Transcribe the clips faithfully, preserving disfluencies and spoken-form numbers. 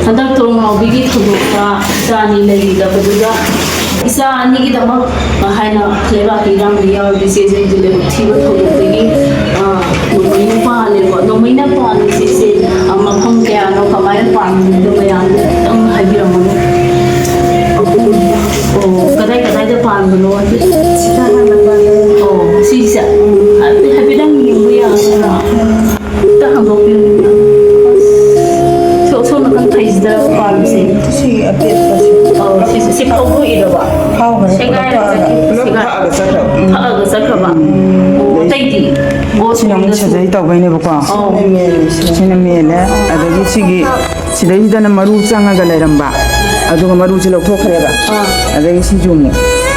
ꯍꯟꯗꯛ ꯇꯣꯔꯣꯡ ꯅꯥꯎꯕꯤꯒꯤ ꯊꯧꯗꯣꯛꯇ ꯏꯆꯥ ꯑꯅꯤ ꯂꯩꯈꯤꯗꯕꯗꯨꯗ, ꯏꯆꯥ ꯑꯅꯤꯒꯤꯗꯃꯛ ꯍꯥꯏꯅ ꯂꯩꯕꯥꯛꯀꯤ ꯏꯔꯥꯡꯗ ꯌꯥꯎꯔꯤꯕ ꯏꯆꯦꯁꯤꯡꯗꯨ ꯂꯥꯏꯕꯛ ꯊꯤꯕ ꯊꯧꯗꯣꯛꯇꯒꯤ, ꯑ, ꯅꯣꯡꯃꯩꯅ ꯄꯥꯜꯂꯦꯀꯣ꯫ ꯅꯣꯡꯃꯩꯅ ꯄꯥꯜꯂꯤꯁꯦ ꯏꯆꯦ, ꯑ, ꯃꯐꯝ ꯀꯌꯥꯅꯣ, ꯀꯃꯥꯏꯅ ꯄꯥꯟꯕꯅꯣ, ꯃꯌꯥꯝꯗꯣ ꯈꯤꯇꯪ ꯍꯥꯏꯕꯤꯔꯝꯃꯨꯅꯦ꯫ ꯑꯣ, ꯀꯗꯥꯏ ꯀꯗꯥꯏꯗ ꯄꯥꯟꯕꯅꯣ? ꯁꯤꯗ ꯍꯥꯟꯅ ꯄꯥꯜꯂꯦ꯫ ꯑꯣ, ꯁꯤꯁꯦ? ꯎꯝ꯫ ꯍꯥꯏꯐꯦꯠ, ꯍꯥꯏꯐꯦꯠꯇꯪ ꯌꯦꯡꯕ ꯌꯥꯒꯗ꯭ꯔꯥ? ꯎꯝ꯫ ꯑꯝꯇ ꯍꯥꯡꯗꯣꯛꯄꯤꯌꯨ꯫ ꯁꯣ-, ꯁꯣꯝ ꯅꯥꯀꯟ ꯐꯩꯁꯤꯗ ꯄꯥꯜꯂꯤꯁꯦ? ꯁꯤ ꯑꯄꯦꯠꯄꯁꯦ꯫ ꯑꯧ, ꯁꯤ, ꯁꯤ ꯐꯥꯎꯗꯣꯛꯏꯔꯕ? ꯐꯥꯎꯈ꯭ꯔꯦ꯫ ꯁꯦꯒꯥꯏꯔꯒ ꯄꯨꯂꯞ ꯆꯠꯈꯤ-, ꯄꯨꯂꯞ ꯁꯦꯒꯥꯏ-, ꯐꯛꯑꯒ ꯆꯠꯈ꯭ꯔꯕ꯫ ꯎꯝ꯫ ꯐꯛꯑꯒ ꯆꯠꯈ꯭ꯔꯕ? ꯎꯝ꯫ ꯑꯣ, ꯑꯇꯩꯗꯤ? ꯑꯣ, ꯁꯤꯅ ꯑꯃꯨꯛ ꯁꯤꯗꯁꯨ꯫ ꯁꯔꯖꯔꯤ ꯇꯧꯕꯩꯅꯦꯕꯀꯣ꯫ ꯑꯧ꯫ ꯁꯤꯅ ꯃꯦꯜꯂꯦ, ꯁꯤꯅ꯫ ꯁꯤꯅ ꯃꯦꯜꯂꯦ꯫ ꯑꯗꯒꯤ ꯁꯤꯒꯤ ꯁꯤꯗꯩꯁꯤꯗꯅ ꯃꯔꯨ ꯆꯪꯉꯒ ꯂꯩꯔꯝꯕ, ꯑꯗꯨꯒ ꯃꯔꯨꯁꯦ ꯂꯧꯊꯣꯛꯈ꯭ꯔꯦꯕ꯫ ꯑꯥ꯫ ꯑꯗꯒꯤ ꯁꯤꯁꯨ ꯑꯃꯨꯛ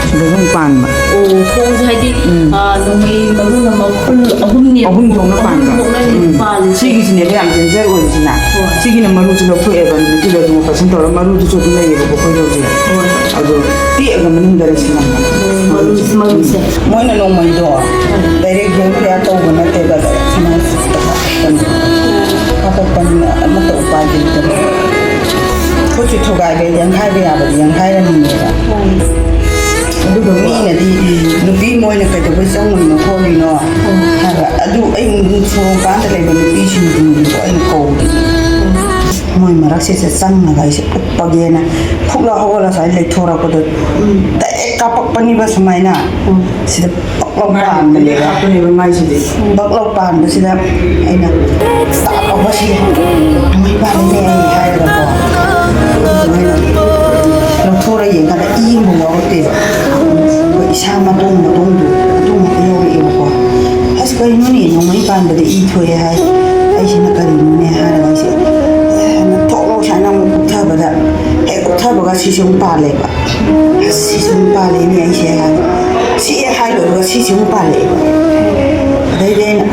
ꯁꯤꯗꯁꯨ ꯑꯃꯨꯛ ꯄꯥꯟꯕ꯫ ꯑꯣ, ꯈꯣꯡꯁꯦ ꯍꯥꯏꯗꯤ, ꯎꯝ꯫ ꯑꯥ, ꯅꯣꯡꯃꯩ ꯃꯔꯨꯅ ꯃꯈꯨꯜ ꯑꯍꯨꯝꯅꯦꯕ꯫ ꯑꯍꯨꯝ ꯊꯣꯛꯅ ꯑꯍꯨꯝ ꯄꯥꯟꯕ꯫ ꯊꯣꯛꯅꯅꯦ ꯎꯝ꯫ ꯄꯥꯜꯂꯤꯁꯦ꯫ ꯁꯤꯒꯤꯁꯤꯅꯦꯕ ꯌꯥꯝ danger ꯑꯣꯏꯔꯤꯁꯤꯅ꯫ ꯍꯣꯏ꯫ ꯁꯤꯒꯤꯅ ꯃꯔꯨꯁꯦ ꯂꯧꯊꯣꯛꯑꯦꯕ, ꯅꯨꯃꯤꯠꯇꯨꯗ ꯑꯗꯨꯝ operation ꯇꯧꯔꯒ ꯃꯔꯨꯗꯨꯁꯨ ꯑꯗꯨꯝ ꯂꯩꯌꯦꯕꯀꯣ ꯑꯩꯈꯣꯏ ꯍꯧꯖꯤꯛ꯫ ꯍꯣꯏ꯫ ꯑꯗꯣ ꯇꯦꯛꯑꯒ ꯃꯅꯨꯡꯗ ꯂꯩꯁꯤꯜꯂꯝꯕ꯫ ꯎꯝ, ꯃꯔꯨ-, ꯃꯔꯨꯁꯦ꯫ ꯃꯣꯏꯅ ꯅꯣꯡꯃꯩꯗꯣ ꯎꯝ꯫ Direct gun fire ꯇꯧꯕ ꯅꯠꯇꯦꯕ, direct ꯁꯨꯃꯥꯏꯅ ꯀꯥꯞꯄꯛꯄꯅꯤꯅ ꯑꯃꯠꯇ ꯎꯄꯥꯏ ꯂꯩꯇꯕ꯫ ꯈꯨꯠꯁꯨ ꯊꯨꯒꯥꯏꯕ, ꯌꯥꯡꯈꯥꯏꯕ ꯌꯥꯕꯗꯤ ꯌꯥꯡꯈꯥꯏꯔꯝꯃꯤꯅꯦꯕ꯫ ꯎꯝ꯫ ꯑꯗꯨꯒ ꯃꯤꯅꯗꯤ ꯅꯨꯄꯤ ꯃꯣꯏꯅ ꯀꯩꯗꯧꯕꯩ ꯆꯪꯉꯨꯏꯅꯣ ꯈꯣꯠꯂꯤꯅꯣ ꯎꯝ꯫ ꯍꯥꯏꯕ꯫ ꯑꯗꯨ ꯑꯩ ꯁꯣꯔꯣꯛꯄꯥꯟꯗ ꯂꯩꯕ ꯅꯨꯄꯤꯁꯤꯡꯗꯨꯁꯨ ꯑꯩꯅ ꯀꯧꯕꯅꯤ꯫ ꯎꯝ꯫ ꯃꯣꯏ ꯃꯔꯛꯁꯤꯗ ꯆꯪꯉꯒ ꯑꯩꯁꯦ ꯎꯞꯄꯒꯦꯅ ꯐꯨꯛꯂ ꯍꯧꯒꯠꯂ ꯁꯨꯃꯥꯏꯅ ꯂꯩꯊꯣꯔꯛꯄꯗꯣ ꯎꯝ꯫ Direct ꯀꯥꯞꯄꯛꯄꯅꯤꯕ ꯁꯨꯃꯥꯏꯅ꯫ ꯎꯝ꯫ ꯁꯤꯗ ꯄꯛꯂꯥꯎ ꯃꯥꯅꯦ, ꯄꯥꯟꯕꯅꯦꯕ꯫ ꯍꯥꯞꯄꯅꯦꯕ ꯃꯥꯏꯁꯤꯗꯤ꯫ ꯎꯝ꯫ ꯄꯛꯂꯥꯎ ꯄꯥꯟꯕꯁꯤꯗ ꯑꯩꯅ, "ꯇꯥꯛꯑꯣ ꯁꯤ ꯅꯣꯡꯃꯩ ꯄꯥꯜꯂꯤꯅꯦ" ꯑꯩ ꯍꯥꯏꯔꯒꯀꯣ꯫ ꯑꯗꯨꯃꯥꯏꯅ ꯂꯧꯊꯣꯔ ꯌꯦꯡꯀꯥꯟꯗ ꯏ ꯑꯃ ꯌꯥꯎꯔꯛꯇꯦꯕ꯫ ꯑꯩꯈꯣꯏ ꯏꯁꯥ ꯃꯇꯣꯡ ꯃꯇꯣꯡꯗꯣ ꯑꯗꯨ ꯉꯥꯛꯇ ꯌꯥꯎꯔꯛꯑꯦꯕꯀꯣ꯫ "ꯑꯁ, ꯀꯩꯅꯣꯅꯦ, ꯅꯣꯡꯃꯩ ꯄꯥꯟꯕꯗ ꯏ ꯊꯣꯛꯑꯦ" ꯍꯥꯏ꯫ ꯑꯩꯁꯤꯅ ꯀꯔꯤꯅꯣꯅꯦ ꯍꯥꯏꯔꯒ ꯑꯩꯁꯦ ꯊꯣꯛ ꯂꯥꯎ ꯁꯨꯃꯥꯏꯅ ꯑꯃꯨꯛ ꯎꯞꯊꯕꯗ, ꯍꯦꯛ ꯎꯞꯊꯕꯒ ꯁꯤꯁꯦ ꯑꯃꯨꯛ ꯄꯥꯜꯂꯦꯕ꯫ ꯑꯁ, ꯁꯤꯁꯨ ꯑꯃꯨꯛ ꯄꯥꯜꯂꯦꯅꯦ ꯑꯩꯁꯦ ꯍꯥꯏ꯫ ꯁꯤ ꯍꯦꯛ ꯍꯥꯏ ꯂꯣꯏꯕꯒ ꯁꯤꯁꯦ ꯑꯃꯨꯛ ꯄꯥꯜꯂꯛꯑꯦꯕ꯫ ꯑꯗꯩꯗꯤ ꯑꯩꯅ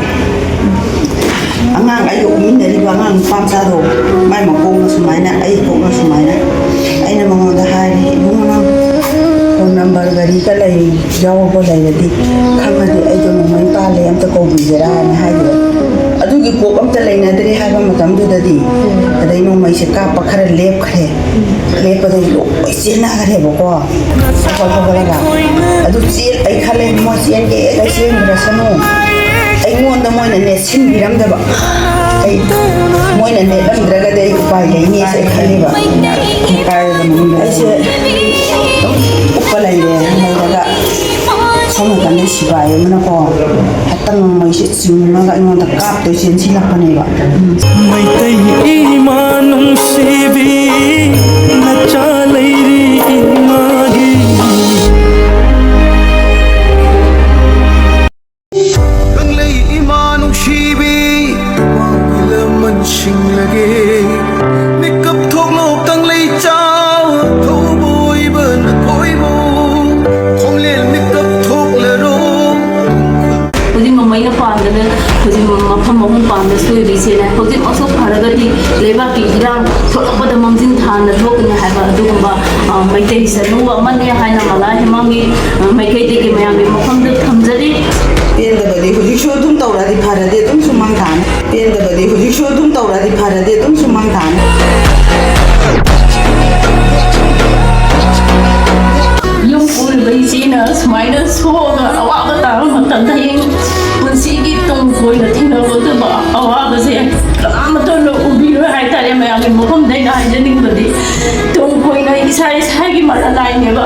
ꯑꯉꯥꯡ, ꯑꯩꯒ ꯎꯃꯤꯟꯅꯔꯤꯕ ꯑꯉꯥꯡ ꯅꯨꯄꯥ ꯃꯆꯥꯗꯣ, ꯃꯥꯏ ꯃꯀꯣꯛꯅ ꯁꯨꯃꯥꯏꯅ, ꯑꯩ ꯀꯣꯛꯅ ꯁꯨꯃꯥꯏꯅ, ꯑꯩꯅ ꯃꯉꯣꯟꯗ ꯍꯥꯏꯔꯦ, "ꯏꯕꯨꯡꯉꯣ, ꯅꯪ ꯐꯣꯟ ꯅꯝꯕꯔ ꯒꯥꯔꯤꯒ ꯂꯩ, ꯌꯥꯎꯕ ꯂꯩꯔꯗꯤ, ꯈꯪꯉꯗꯤ ꯑꯩꯗꯣ ꯅꯣꯡꯃꯩ ꯄꯥꯜꯂꯦ ꯑꯝꯇ ꯀꯧꯕꯤꯒꯦꯔꯥ?" ꯍꯥꯏꯅ ꯍꯥꯏꯈꯤꯕ꯫ ꯑꯗꯨ ꯒꯤ ꯀꯣꯛ ꯑꯝꯇ ꯂꯩꯅꯗ꯭ꯔꯦ ꯍꯥꯏꯕ ꯃꯇꯝꯗꯨꯗꯗꯤ, ꯑꯗꯩ ꯅꯣꯡꯃꯩꯁꯦ ꯀꯥꯞꯄ ꯈꯔ ꯂꯦꯞꯈ꯭ꯔꯦ꯫ ꯂꯦꯞꯄꯗꯒꯤ ꯂꯣꯏ ꯆꯦꯟꯅꯈ꯭ꯔꯦꯕꯀꯣ꯫ ꯍꯧꯒꯠ-, ꯍꯧꯒꯠꯂꯒ ꯑꯗꯨ ꯆꯦꯟ-, ꯑꯩ ꯈꯜꯂꯦ, ꯃꯣꯏ ꯆꯦꯟꯒꯦꯒ ꯆꯦꯟꯈ꯭ꯔꯁꯅꯨ, ꯑꯩꯉꯣꯟꯗ ꯃꯣꯏꯅ ꯅꯦꯠꯁꯤꯟꯕꯤꯔꯝꯗꯕ, ꯑꯩ, ꯃꯣꯏꯅ ꯅꯦꯠꯂꯝꯗ꯭ꯔꯒꯗꯤ ꯑꯩ ꯎꯄꯥꯏ ꯂꯩꯅꯤ ꯑꯩ ꯈꯜꯂꯤꯕ꯫ ꯀꯥꯏꯔꯒ ꯃꯅꯨꯡꯗ ꯑꯩꯁꯦ ꯑꯗꯨꯝ ꯎꯞꯄ ꯂꯩꯔꯦ꯫ ꯂꯩꯔꯒ ꯁꯣꯝ ꯅꯥꯀꯟꯗ ꯁꯤꯐꯥꯏ ꯑꯃꯅꯀꯣ, ꯍꯦꯛꯇ ꯅꯣꯡꯃꯩꯁꯦ ꯆꯤꯡꯉꯒ ꯑꯩꯉꯣꯟꯗ ꯀꯥꯞꯇꯣꯏ ꯆꯦꯟꯁꯤꯜꯂꯛꯄꯅꯦꯕ꯫ ꯃꯩꯇꯩ ꯏꯃꯥ ꯅꯨꯡꯁꯤꯕꯤ, ꯅꯆꯥ ꯂꯩꯔꯤ ꯏꯃꯥꯒꯤ꯫ ꯀꯪꯂꯩ ꯏꯃꯥ ꯅꯨꯡꯁꯤꯕꯤ, ꯃꯥꯡꯒꯤ ꯂꯃꯟꯁꯤꯡꯂꯒꯦ꯫ ꯃꯤꯀꯞ ꯊꯣꯛꯂꯣ ꯀꯪꯂꯩ ꯆꯥꯎ, ꯊꯧꯕ ꯑꯣꯏꯕ ꯅꯈꯣꯏꯕꯨ꯫ ꯈꯣꯡꯂꯦꯟ ꯃꯤꯀꯞ ꯊꯣꯛꯂꯔꯣ꯫ ꯍꯧꯖꯤꯛ ꯃꯃꯩꯅ ꯄꯥꯟꯗꯅ ꯍꯧꯖꯤꯛ ꯃꯐꯝ ꯑꯍꯨꯝ ꯄꯥꯟꯕ ꯁꯣꯏꯔꯤꯁꯦ ꯍꯧꯖꯤꯛꯃꯛꯁꯨ ꯐꯔꯒꯗꯤ ꯂꯩꯕꯥꯛꯀꯤ ꯏꯔꯥꯡ ꯊꯣꯛꯂꯛꯄꯗ ꯃꯥꯡꯖꯤꯟ ꯊꯥꯅ ꯊꯣꯛꯀꯅꯤ ꯍꯥꯏꯕ ꯑꯗꯨꯒꯨꯝꯕ, ꯑ, ꯃꯩꯇꯩ ꯆꯅꯨ ꯑꯃꯅꯤ ꯍꯥꯏꯅ ꯃꯂꯥ ꯍꯦꯃꯥꯡꯒꯤ, ꯑ, ꯃꯥꯏꯀꯩꯗꯒꯤ ꯃꯌꯥꯝꯒꯤ ꯃꯐꯝꯗ ꯊꯝꯖꯔꯤ꯫ ꯄꯦꯟꯗꯕꯗꯤ ꯍꯧꯖꯤꯛꯁꯨ ꯑꯗꯨꯝ ꯇꯧꯔꯗꯤ ꯐꯔꯗꯤ ꯑꯗꯨꯝ ꯁꯨꯃꯥꯡ ꯊꯥꯅꯤ꯫ ꯄꯦꯟꯗꯕꯗꯤ ꯍꯧꯖꯤꯛꯁꯨ ꯑꯗꯨꯝ ꯇꯧꯔꯗꯤ ꯐꯔꯗꯤ ꯑꯗꯨꯝ ꯁꯨꯃꯥꯡ ꯊꯥꯅꯤ꯫ ꯌꯨꯝ ꯄꯨꯔꯤꯕ ꯏꯆꯦꯅ ꯁꯨꯃꯥꯏꯅ ꯁꯣꯛꯑꯒ ꯑꯋꯥꯕ ꯇꯥꯕ ꯃꯇꯝꯗ ꯍꯌꯦꯡ ꯄꯨꯟꯁꯤꯒꯤ ꯇꯨꯡ ꯀꯣꯏꯅ ꯊꯦꯡꯅꯒꯗꯕ ꯑꯋꯥꯕꯁꯦ ꯀꯅꯥꯃꯠꯇꯅ ꯎꯕꯤꯔꯣꯏ ꯍꯥꯏꯇꯥꯔꯦ꯫ ꯃꯌꯥꯝꯒꯤ ꯃꯐꯝꯗ ꯑꯩꯅ ꯍꯥꯏꯖꯅꯤꯡꯕꯗꯤ, ꯇꯨꯡ ꯀꯣꯏꯅ ꯏꯁꯥ ꯏꯁꯥꯒꯤ ꯃꯔꯥꯜ ꯂꯥꯏꯅꯦꯕ꯫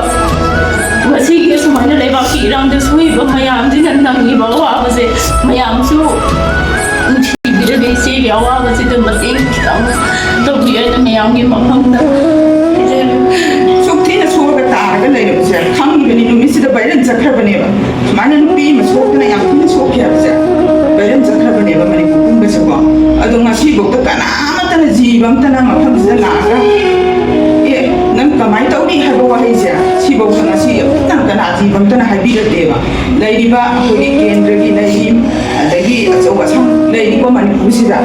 ꯉꯁꯤꯒꯤ ꯁꯨꯃꯥꯏꯅ ꯂꯩꯕꯥꯛꯀꯤ ꯏꯔꯥꯡꯗ ꯁꯣꯛꯏꯕ ꯃꯌꯥꯝꯁꯤꯅ ꯅꯪꯉꯤꯕ ꯑꯋꯥꯕꯁꯦ ꯃꯌꯥꯝꯁꯨ ꯅꯨꯡꯁꯤꯕꯤꯔꯒ ꯏꯆꯦꯒꯤ ꯑꯋꯥꯕꯁꯤꯗ ꯃꯇꯦꯡ ꯈꯤꯇꯪ ꯇꯧꯕꯤꯌꯨ ꯍꯥꯏꯅ ꯃꯌꯥꯝꯒꯤ ꯃꯐꯝꯗ꯫ ꯁꯨꯛ ꯊꯤꯅ ꯁꯣꯛꯑꯒ ꯇꯥꯔꯒ ꯂꯩꯔꯕꯁꯦ ꯈꯪꯉꯤꯕꯅꯤ꯫ ꯅꯨꯃꯤꯠꯁꯤꯗ ꯚꯥꯏꯔꯦꯜ ꯆꯠꯈ꯭ꯔꯕꯅꯦꯕ꯫ ꯁꯨꯃꯥꯏꯅ ꯅꯨꯄꯤ ꯑꯃ ꯁꯣꯛꯇꯅ ꯌꯥꯝ ꯊꯤꯅ ꯁꯣꯛꯈꯤ ꯍꯥꯏꯕꯁꯦ ꯚꯥꯏꯔꯦꯜ ꯆꯠꯈ꯭ꯔꯕꯅꯦꯕ ꯃꯅꯤꯄꯨꯔ ꯄꯨꯝꯕꯁꯤꯀꯣ꯫ ꯑꯗꯣ ꯉꯁꯤꯐꯥꯎꯗ ꯀꯅꯥꯃꯠꯇꯅ, ꯖꯤꯕ ꯑꯝꯇꯅ ꯃꯐꯝꯁꯤꯗ ꯂꯥꯛꯑꯒ, "ꯑꯦ, ꯅꯪ ꯀꯃꯥꯏꯅ ꯇꯧꯔꯤ?" ꯍꯥꯏꯕ ꯋꯥꯍꯩꯁꯦ ꯁꯤꯐꯥꯎꯗ ꯉꯁꯤ ꯑꯃꯇꯪ ꯀꯅꯥ ꯖꯤꯕ ꯑꯝꯇꯅ ꯍꯥꯏꯕꯤꯔꯛꯇꯦꯕ꯫ ꯂꯩꯔꯤꯕ ꯑꯩꯈꯣꯏꯒꯤ ꯀꯦꯟꯗ꯭ꯔꯒꯤ ꯂꯩꯔꯤ, ꯑꯗꯒꯤ ꯑꯆꯧ ꯑꯁꯥꯡ ꯂꯩꯔꯤꯀꯣ ꯃꯅꯤꯄꯨꯔꯁꯤꯗ꯫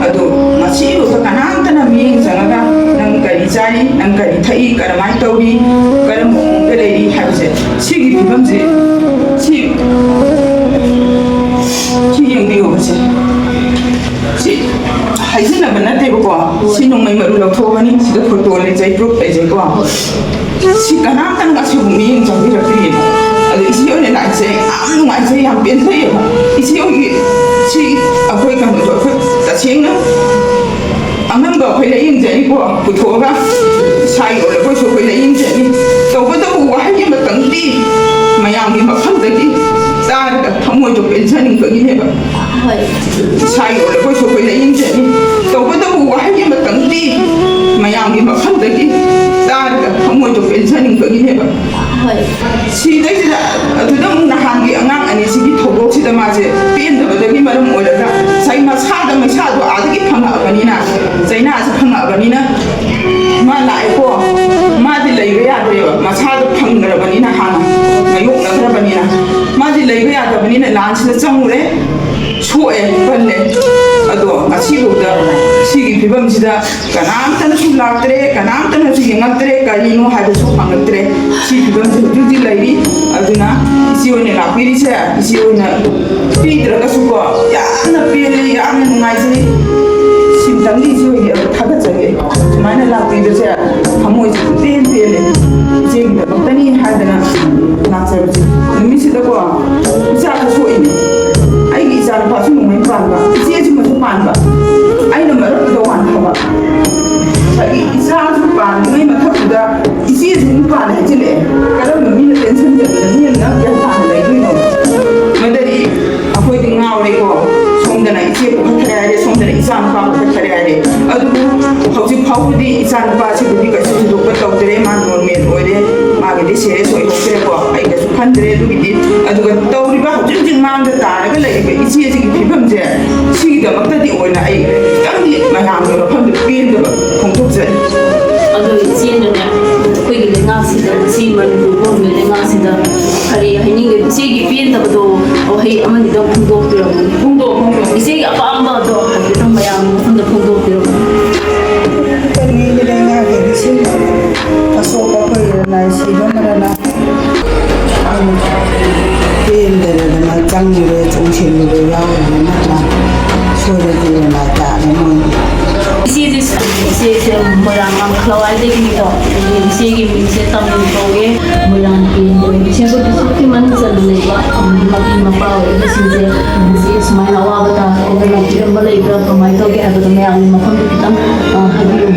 ꯑꯗꯣ ꯉꯁꯤꯐꯥꯎꯗ ꯀꯅꯥꯝꯇꯅ ꯃꯤꯠꯌꯦꯡ ꯆꯪꯉꯒ ꯅꯪ ꯀꯔꯤ ꯆꯥꯔꯤ, ꯅꯪ ꯀꯔꯤ ꯊꯛꯏ, ꯀꯔꯝꯍꯥꯏꯅ ꯇꯧꯔꯤ, ꯀꯔꯝꯕ ꯃꯑꯣꯡꯗ ꯂꯩꯔꯤ ꯍꯥꯏꯕꯁꯦ, ꯁꯤꯒꯤ ꯐꯤꯕꯝꯁꯦ, ꯁꯤ, ꯁꯤ ꯌꯦꯡꯕꯤꯌꯣꯕꯁꯦ꯫ ꯅꯠꯇꯦꯕꯀꯣ꯫ ꯁꯤ ꯅꯣꯡꯃꯩ ꯃꯔꯨ ꯂꯧꯊꯣꯛꯑꯕꯅꯤ, ꯁꯤꯗ ꯐꯣꯇꯣ ꯂꯩꯖꯩ, ꯄ꯭ꯔꯨꯐ ꯂꯩꯖꯩꯀꯣ꯫ ꯁꯤ ꯀꯅꯥꯝꯇꯅ ꯑꯁꯤꯒꯨꯝꯕ ꯃꯤꯠꯌꯦꯡ ꯆꯪꯕꯤꯔꯛꯇ꯭ꯔꯤꯑꯕ꯫ ꯑꯗꯣ ꯏꯆꯦ ꯍꯣꯏꯅ ꯂꯥꯛꯏꯁꯦ ꯌꯥꯝ ꯅꯨꯡꯉꯥꯏꯖꯩ, ꯌꯥꯝ ꯄꯦꯟꯖꯩꯑꯕ꯫ ꯏꯆꯦ ꯍꯣꯏꯒꯤ ꯁꯤ ꯑꯩꯈꯣꯏ ꯀꯩꯅꯣꯗꯣ ꯑꯩꯈꯣꯏ ꯇꯁꯦꯡꯅ ꯑꯉꯝꯕ ꯑꯩꯈꯣꯏ ꯂꯥꯏꯌꯦꯡꯖꯔꯤꯀꯣ, ꯄꯨꯊꯣꯛꯑꯒ ꯏꯁꯥꯒꯤ ꯑꯣꯏꯔꯒꯁꯨ ꯑꯩꯈꯣꯏ ꯂꯥꯏꯌꯦꯡꯖꯔꯤ꯫ ꯇꯧꯕꯇꯕꯨ ꯋꯥꯍꯩ ꯑꯃꯇꯪꯗꯤ ꯃꯌꯥꯝꯒꯤ ꯃꯐꯝꯗꯒꯤ ꯇꯥꯔꯒ ꯊꯃꯣꯏꯗꯣ ꯄꯦꯟꯖꯅꯤꯡꯕꯒꯤꯅꯦꯕ꯫ ꯍꯣꯏ꯫ ꯏꯁꯥꯒꯤ ꯑꯣꯏꯔꯒꯁꯨ ꯑꯩꯈꯣꯏ ꯂꯥꯏꯌꯦꯡꯖꯔꯤ꯫ ꯇꯧꯕꯇꯕꯨ ꯋꯥꯍꯩ ꯑꯃꯇꯪꯗꯤ ꯃꯌꯥꯝꯒꯤ ꯃꯐꯝꯗꯒꯤ ꯇꯥꯔꯒ ꯊꯃꯣꯏꯗꯣ ꯄꯦꯟꯖꯅꯤꯡꯕꯒꯤꯅꯦꯕ꯫ ꯍꯣꯏ꯫ ꯁꯤꯗꯩꯁꯤꯗ ꯑꯗꯨꯗ ꯑꯃꯨꯛ ꯅꯍꯥꯟꯒꯤ ꯑꯉꯥꯡ ꯑꯅꯤꯁꯤꯒꯤ ꯊꯧꯗꯣꯛꯁꯤꯗ ꯃꯥꯁꯦ ꯄꯦꯟꯗꯕꯗꯒꯤ ꯃꯔꯝ ꯑꯣꯏꯔꯒ ꯉꯁꯥꯏ ꯃꯁꯥꯗ ꯃꯩꯁꯥꯗꯣ ꯑꯥꯗꯒꯤ ꯐꯪꯉꯛꯑꯕꯅꯤꯅ, ꯆꯩꯅꯥꯁꯦ ꯐꯪꯉꯛꯑꯕꯅꯤꯅ ꯃꯥ ꯂꯥꯛꯑꯦꯀꯣ꯫ ꯃꯥꯗꯤ ꯂꯩꯕ ꯌꯥꯗ꯭ꯔꯦꯕ, ꯃꯁꯥꯗꯣ ꯐꯪꯈ꯭ꯔꯕꯅꯤꯅ, ꯍꯥꯟꯅ ꯃꯥꯌꯣꯛꯅꯈ꯭ꯔꯕꯅꯤꯅ꯫ ꯃꯥꯗꯤ ꯂꯩꯕ ꯌꯥꯗꯕꯅꯤꯅ ꯂꯥꯟꯁꯤꯗ ꯆꯪꯉꯨꯔꯦ, ꯁꯣꯛꯑꯦ, ꯄꯜꯂꯦ꯫ ꯑꯗꯣ ꯉꯁꯤꯐꯥꯎꯗ ꯁꯤꯒꯤ ꯐꯤꯕꯝꯁꯤꯗ ꯀꯅꯥꯝꯇꯅꯁꯨ ꯂꯥꯛꯇ꯭ꯔꯦ, ꯀꯅꯥꯝꯇꯅꯁꯨ ꯌꯦꯡꯉꯛꯇ꯭ꯔꯦ, ꯀꯔꯤꯅꯣ ꯍꯥꯏꯕꯁꯨ ꯍꯪꯉꯛꯇ꯭ꯔꯦ꯫ ꯁꯤ ꯐꯤꯕꯝꯁꯤ ꯍꯧꯖꯤꯛ ꯍꯧꯖꯤꯛ ꯂꯩꯔꯤ꯫ ꯑꯗꯨꯅ ꯏꯆꯦ ꯑꯣꯏꯅ ꯂꯥꯛꯄꯤꯔꯤꯁꯦ, ꯏꯆꯦ ꯑꯣꯏꯅ ꯄꯤꯗ꯭ꯔꯒꯁꯨꯀꯣ, ꯌꯥꯝꯅ ꯄꯦꯜꯂꯦ, ꯌꯥꯝꯅ ꯅꯨꯡꯉꯥꯏꯖꯩ꯫ ꯁꯤꯝꯇꯪꯗꯤ ꯏꯆꯦ ꯑꯣꯏꯒꯤ ꯑꯩ ꯊꯥꯒꯠꯆꯔꯤ꯫ ꯁꯨꯃꯥꯏꯅ ꯂꯥꯛꯄꯤꯕꯁꯦ ꯊꯃꯣꯏꯁꯦ ꯄꯦꯟ ꯄꯦꯜꯂꯦ꯫ ꯏꯆꯦꯒꯤꯗꯃꯛꯇꯅꯤ ꯍꯥꯏꯗꯅ ꯂꯥꯛꯆꯕꯁꯦ꯫ ꯅꯨꯃꯤꯠꯁꯤꯗꯀꯣ ꯏꯆꯥꯁꯨ ꯁꯣꯛꯏꯅꯦ꯫ ꯑꯩꯒꯤ ꯏꯆꯥ ꯅꯨꯄꯥꯁꯨ ꯅꯣꯡꯃꯩ ꯄꯥꯟꯕ, ꯏꯆꯦꯁꯤꯃꯁꯨ ꯄꯥꯟꯕ꯫ ꯑꯩꯅ ꯃꯔꯛꯇꯨꯗ ꯋꯥꯟꯊꯕ꯫ ꯉꯁꯥꯏꯒꯤ ꯏꯆꯥꯁꯨ ꯄꯥꯟꯗ꯭ꯔꯤꯉꯩ ꯃꯊꯛꯇꯨꯗ ꯏꯆꯦꯁꯨ ꯑꯃꯨꯛ ꯄꯥꯜꯂꯦ ꯍꯥꯏꯖꯤꯜꯂꯛꯑꯦ꯫ ꯀꯔꯝꯕ ꯃꯤꯅ ꯇꯦꯟꯁꯟ ꯆꯠꯄꯗ ꯃꯤꯅ ꯒ꯭ꯌꯥꯟ ꯇꯥꯅ ꯂꯩꯗꯣꯏꯅꯣ? ꯃꯗꯗꯤ ꯑꯩꯈꯣꯏꯗꯤ ꯉꯥꯎꯔꯦꯀꯣ꯫ ꯁꯣꯝꯗꯅ ꯏꯆꯦ ꯄꯨꯈꯠꯈ꯭ꯔꯦ ꯍꯥꯏꯔꯦ, ꯁꯣꯝꯗꯅ ꯏꯆꯥ ꯅꯨꯄꯥ ꯄꯨꯈꯠꯈ꯭ꯔꯦ ꯍꯥꯏꯔꯦ꯫ ꯑꯗꯨꯕꯨ ꯍꯧꯖꯤꯛ ꯐꯥꯎꯕꯗꯤ ꯏꯆꯥ ꯅꯨꯄꯥꯁꯤꯕꯨꯗꯤ ꯀꯩꯁꯨ ꯊꯣꯏꯗꯣꯛꯄ ꯇꯧꯗ꯭ꯔꯦ, ꯃꯥ ꯅꯣꯔꯃꯦꯜ ꯑꯣꯏꯔꯦ, ꯃꯥꯒꯤꯗꯤ ꯁꯦꯔꯤꯌꯁ ꯑꯣꯏꯍꯧꯗ꯭ꯔꯦꯀꯣ꯫ ꯑꯩ ꯀꯩꯁꯨ ꯈꯟꯗ꯭ꯔꯦ ꯑꯗꯨꯒꯤꯗꯤ꯫ ꯑꯗꯨꯒ ꯇꯧꯔꯤꯕ ꯍꯧꯖꯤꯛ ꯍꯧꯖꯤꯛ ꯃꯥꯡꯗ ꯇꯥꯔꯒ ꯂꯩꯔꯤꯕ ꯏꯆꯦꯁꯤꯒꯤ ꯐꯤꯕꯝꯁꯦ, ꯁꯤꯒꯤꯗꯃꯛꯇꯗꯤ ꯑꯣꯏꯅ ꯑꯩ ꯈꯤꯇꯪꯗꯤ ꯃꯌꯥꯝꯒꯤ ꯃꯐꯝꯗ ꯄꯦꯟꯗꯕ ꯐꯣꯡꯗꯣꯛꯆꯔꯤ꯫ ꯑꯗꯣ ꯏꯆꯦꯅꯅꯦ, ꯑꯩꯈꯣꯏꯒꯤ ꯂꯩꯉꯥꯛꯁꯤꯗ, ꯉꯁꯤ ꯃꯅꯤꯄꯨꯔ ꯒꯣꯔꯃꯦꯟ ꯂꯩꯉꯥꯛꯁꯤꯗ ꯀꯔꯤ ꯍꯥꯏꯅꯤꯡꯒꯦ? ꯏꯆꯦꯒꯤ ꯄꯦꯟꯗꯕꯗꯣ ꯋꯥꯍꯩ ꯑꯃꯅꯤꯗꯪ ꯐꯣꯡꯗꯣꯛꯄꯤꯔꯝꯃꯨ꯫ ꯐꯣꯡꯗꯣꯛ, ꯐꯣꯡꯗꯣꯛ꯫ ꯏꯆꯦꯒꯤ ꯑꯄꯥꯝꯕꯗꯣ ꯍꯥꯏꯐꯦꯠꯇꯪ ꯃꯌꯥꯝꯒꯤ ꯃꯐꯝꯗ ꯐꯣꯡꯗꯣꯛꯄꯤꯔꯝꯃꯨ꯫ ꯀꯔꯤꯒꯤ ꯂꯩꯉꯥꯛꯀꯤ ꯁꯤ ꯑꯁꯣꯛꯄ ꯑꯩꯈꯣꯏ ꯂꯅꯥꯏ ꯁꯤꯕ ꯃꯔꯅ ꯑꯩꯅ ꯄꯦꯟꯗꯗꯅ ꯆꯪꯉꯨꯔꯦ, ꯆꯣꯡꯁꯤꯜꯂꯨꯔꯦ, ꯌꯥꯎꯔꯨꯔꯦ, ꯅꯠꯇ꯭ꯔꯥ? ꯁꯣꯏꯔꯗꯤ ꯂꯅꯥꯏ ꯇꯥꯔꯦ ꯃꯣꯏ꯫ ꯃꯣꯏꯔꯥꯡ ꯂꯝꯈꯥꯋꯥꯏꯗꯒꯤꯅꯤꯀꯣ꯫ ꯑꯗꯒꯤ ꯏꯆꯦꯒꯤ ꯃꯤꯡꯁꯦ ꯇꯝꯂꯤꯟ ꯀꯧꯏ꯫ ꯃꯣꯏꯔꯥꯡ ꯀꯦꯟꯗ꯭ꯔ ꯕꯤꯁꯦꯝꯄꯨꯔ ꯗꯤꯁꯇ꯭ꯔꯤꯛꯀꯤ ꯃꯅꯨꯡ ꯆꯟꯕ ꯂꯩꯕ ꯃꯄꯤ ꯃꯄꯥ ꯑꯣꯏꯔꯤꯕꯁꯤꯡꯁꯦ ꯍꯧꯖꯤꯛ ꯁꯨꯃꯥꯏꯅ ꯑꯋꯥꯕ ꯇꯥꯔꯛꯄꯗ ꯂꯥꯛꯄꯤꯔꯝꯕ ꯂꯩꯕ꯭ꯔꯥ, ꯀꯃꯥꯏꯅ ꯇꯧꯒꯦ ꯍꯥꯏꯕꯗꯣ ꯃꯌꯥꯝꯒꯤ ꯃꯐꯝꯗ ꯈꯤꯇꯪ, ꯑ, ꯍꯥꯏꯕꯤꯌꯨ꯫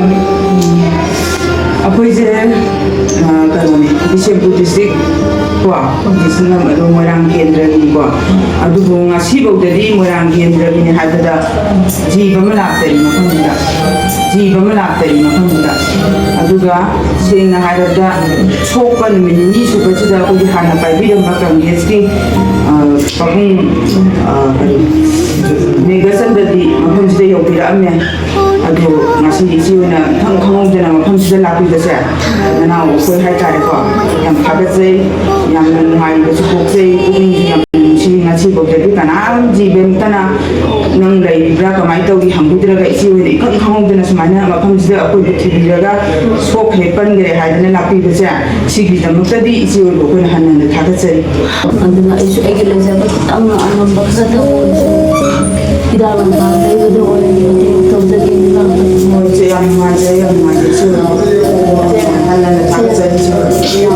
ꯑꯩꯈꯣꯏꯁꯦ, ꯑ, ꯀꯩꯅꯣꯅꯤ, ꯕꯤꯁꯦꯝꯄꯨꯔ ꯗꯤꯁꯇ꯭ꯔꯤꯛ ꯀꯣ, ꯍꯧꯖꯤꯛꯁꯤꯅ ꯑꯗꯨꯝ ꯃꯣꯏꯔꯥꯡ ꯀꯦꯟꯗ꯭ꯔꯒꯤꯅꯤꯀꯣ꯫ ꯑꯗꯨꯕꯨ ꯉꯁꯤꯐꯥꯎꯗꯗꯤ ꯃꯣꯏꯔꯥꯡ ꯀꯦꯟꯗ꯭ꯔꯒꯤꯅꯤ ꯍꯥꯏꯕꯗ ꯖꯤꯕ ꯑꯃ ꯂꯥꯛꯇꯔꯤ ꯃꯐꯝꯁꯤꯗ꯫ ꯖꯤꯕ ꯑꯃ ꯂꯥꯛꯇꯔꯤ ꯃꯐꯝꯁꯤꯗ꯫ ꯑꯗꯨꯒ ꯁꯦꯡꯅ ꯍꯥꯏꯔꯕꯗ ꯁꯣꯛꯄ ꯅꯨꯃꯤꯠ ꯅꯤꯅꯤ ꯁꯨꯕꯁꯤꯗ ꯑꯩꯈꯣꯏꯒꯤ ꯍꯥꯟꯅ ꯄꯥꯏꯕꯤꯔꯝꯕ ꯀꯪꯒ꯭ꯔꯦꯁꯀꯤ, ꯑ, ꯄꯥꯕꯨꯡ, ꯑ, ꯀꯔꯤ, ꯃꯦꯘꯆꯟꯗ꯭ꯔꯗꯤ ꯃꯐꯝꯁꯤꯗ ꯌꯧꯕꯤꯔꯛꯑꯝꯃꯦ꯫ ꯑꯗꯣ ꯉꯁꯤ ꯏꯆꯦ ꯍꯣꯏꯅ ꯏꯈꯪ ꯈꯪꯍꯧꯗꯅ ꯃꯐꯝꯁꯤꯗ ꯂꯥꯛꯄꯤꯕꯁꯦ, ꯅꯅꯥꯎ ꯑꯩꯈꯣꯏ ꯍꯥꯏꯇꯥꯔꯦꯀꯣ, ꯌꯥꯝ ꯊꯥꯒꯠꯆꯩ, ꯌꯥꯝꯅ ꯅꯨꯡꯉꯥꯏꯕꯁꯨ ꯄꯣꯛꯆꯩ, ꯄꯨꯛꯅꯤꯡꯁꯨ ꯌꯥꯝ ꯅꯨꯡꯁꯤ꯫ ꯉꯁꯤꯐꯥꯎꯗꯗꯤ ꯀꯅꯥꯝ ꯖꯤꯕ ꯑꯃꯠꯇꯅ ꯅꯪ ꯂꯩꯔꯤꯕ꯭ꯔꯥ, ꯀꯃꯥꯏꯅ ꯇꯧꯔꯤ ꯍꯪꯕꯤꯗ꯭ꯔꯒ ꯏꯆꯦ ꯍꯣꯏꯅ ꯏꯈꯪ ꯈꯪꯍꯧꯗꯅ ꯁꯨꯃꯥꯏꯅ ꯃꯐꯝꯁꯤꯗ ꯑꯩꯈꯣꯏꯕꯨ ꯊꯤꯕꯤꯔꯒ ꯁꯣꯛꯈ꯭ꯔꯦ ꯄꯟꯈ꯭ꯔꯦ ꯍꯥꯏꯗꯅ ꯂꯥꯛꯄꯤꯕꯁꯦ, ꯁꯤꯒꯤꯗꯃꯛꯇꯗꯤ ꯏꯆꯦ ꯍꯣꯏꯕꯨ ꯑꯩꯈꯣꯏꯅ ꯍꯟꯅ ꯍꯟꯅ ꯊꯥꯒꯠꯆꯔꯤ꯫ ꯑꯗꯨꯅ ꯑꯩꯁꯨ ꯑꯩꯒꯤ ꯂꯩꯖꯕ ꯈꯤꯇꯪ ꯑꯉꯝꯕ ꯈꯔꯗꯪ ꯑꯣꯏꯔꯁꯨ ꯍꯤꯗꯥꯛ ꯂꯥꯡꯊꯛ ꯂꯩꯕꯗ ꯑꯣꯏꯔꯁꯨ ꯃꯇꯦꯡ ꯇꯧꯖꯒꯦ꯫ ꯍꯤꯗꯥꯛ ꯂꯥꯡꯊꯛ ꯍꯣꯏ, ꯏꯆꯦ, ꯌꯥꯝ ꯅꯨꯡꯉꯥꯏꯖꯔꯦ, ꯌꯥꯝ ꯅꯨꯡꯉꯥꯏꯖꯔꯦ, ꯏꯆꯦ ꯍꯣꯏ꯫ ꯍꯟꯅ ꯍꯟꯅ ꯊꯥꯒꯠꯆꯔꯤ, ꯏꯆꯦ ꯍꯣꯏ꯫